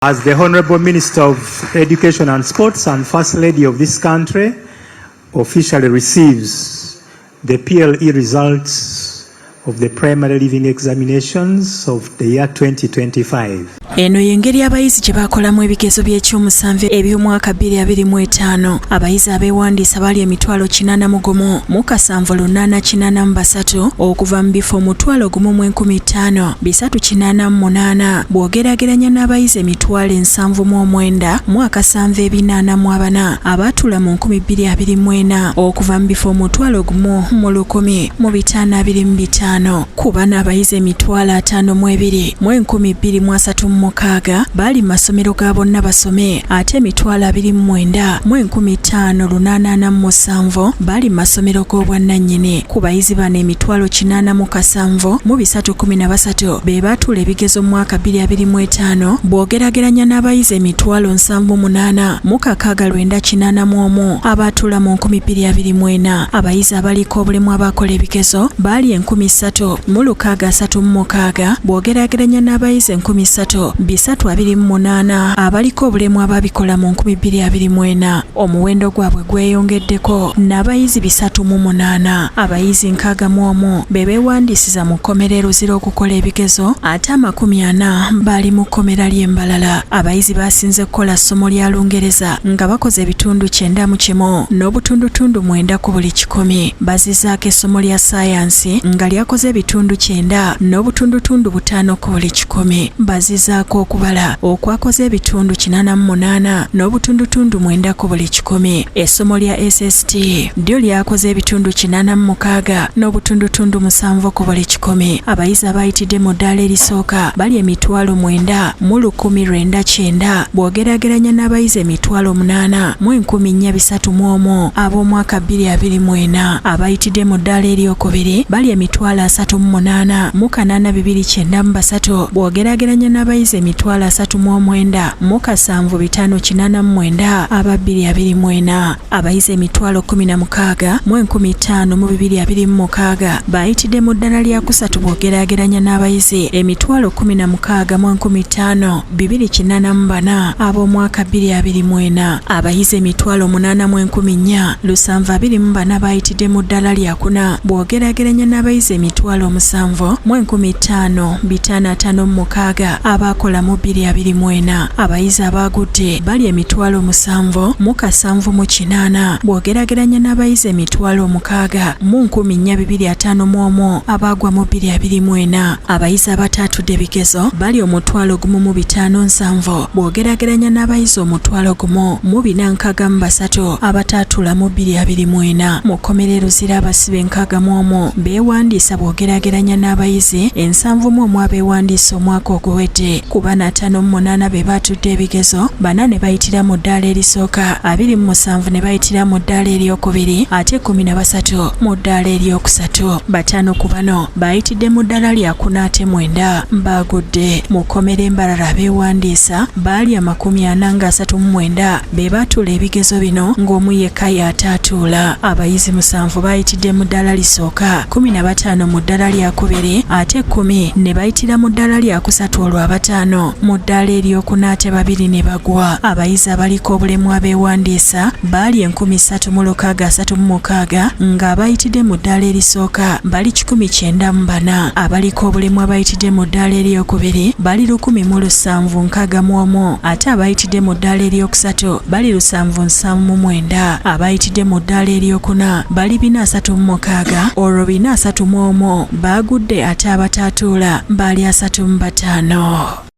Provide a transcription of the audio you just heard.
As the Honorable Minister of Education and Sports and First Lady of this country officially receives the PLE results of the primary leaving examinations of the year 2025. Eno y'engeri abayizi gye bakolamu ebigezo by'ekyomusanvu eby'omwaka 2025. Abayizi abeewandiisa baali 801 7 883 okuva mu bifo 1 005 388, bw'ogeraageranya n'abayizi 79 744 abaatuula mu 2024 okuva mu bifo 1 105 525. Ku bano, abayizi 52 236 baali mu masomero ga bonna basome, ate 29 587 baali mu masomero g'obwannannyini. Ku bayizi bano, 807 313 be baatuula ebigezo mu mwaka 2025, bw'ogeraageranya n'abayizi 78 6 981 abaatuula mu 2024. Abayizi abaliko obulemu abakola ebigezo baali 3636, bw'ogeraageranya n'abayizi 3328 abaliko obulemu ababikola mu 2024. Omuwendo gwabwe gweyongeddeko n'abayizi 308. Abayizi 61 be beewandiisiza mu kkomera e Luzira okukola ebigezo, ate 40 baali mu kkomera ly'e Mbarara. Abayizi basinze kukola ssomo lya Lungereza nga bakoze ebitundu 91.9 ku buli 100. Bazizzaako essomo lya ssaayansi nga lyakoze ebitundu 90.5 ku buli 100. Bazizzaako okubala okwakoze ebitundu 88.9 ku buli 100. Essomo lya SST lyo lyakoze ebitundu 86.7 ku buli 100. Abayizi abayitidde mu ddaala erisooka bali 90,990, bw'ogeraageranya n'abayizi 8,431 ab'omwaka 2024. Abayitidde mu ddaala eryokubiri bali 38,8 293, bw'ogeraageranya n'abayizi 39 7 589 aba 2024. Abayizi 16 5 226 bayitidde mu ddala lyakusatu, bw'ogeraageranya n'abayizi 16 5 284 ab'omwaka 2024. Abayizi 8 4 724 bayitidde mu ddala lyakuna, bw'ogeraageranya n'abayizi 7 556 abaakola mu 2024. Abayizi abaagudde bali 7,078, bw'ogeraageranya n'abayizi 6 451 abaagwa mu 2024. Abayizi abataatudde ebigezo bali 1 570, bw'ogeraageranya n'abayizi 1 463 abataatuula mu 2024. Mu kkomera e Luzira, abasibe 61 beewandiisa, bw'ogeraageranya n'abayizi 71 abeewandiisa omwaka oguwedde. Ku bano, 58 be baatudde ebigezo, bana ne bayitira mu ddaala erisooka, 27 ne bayitira mu ddaala eryokubiri, ate 13 mu ddaala eryokusatu. Bataano ku bano bayitidde mu ddaala lyakuna, ate 9 baagudde. Mu kkomera e Mbarara, abeewandiisa baali 439 be baatuula ebigezo bino, ng'omu yekka y'ataatuula. Abayizi 7 bayitidde mu ddaala lisooka, 15 mu ddaala lyakubiri, ate 10 ne bayitira mu ddaala lyakusatu, olwo abataano mu ddaala eryokuna, ate babiri ne bagwa. Abayizi abaliko obulemu abeewandiisa baali 3636, ng'abayitidde mu ddaala erisooka bali 194. Abaliko obulemu abayitidde mu ddaala eryokubiri bali 1761, ate abayitidde mu ddaala eryokusatu bali 779. Abayitidde mu ddaala eryokuna bali 436, olwo 431 baagudde, ate abataatuula baali 35.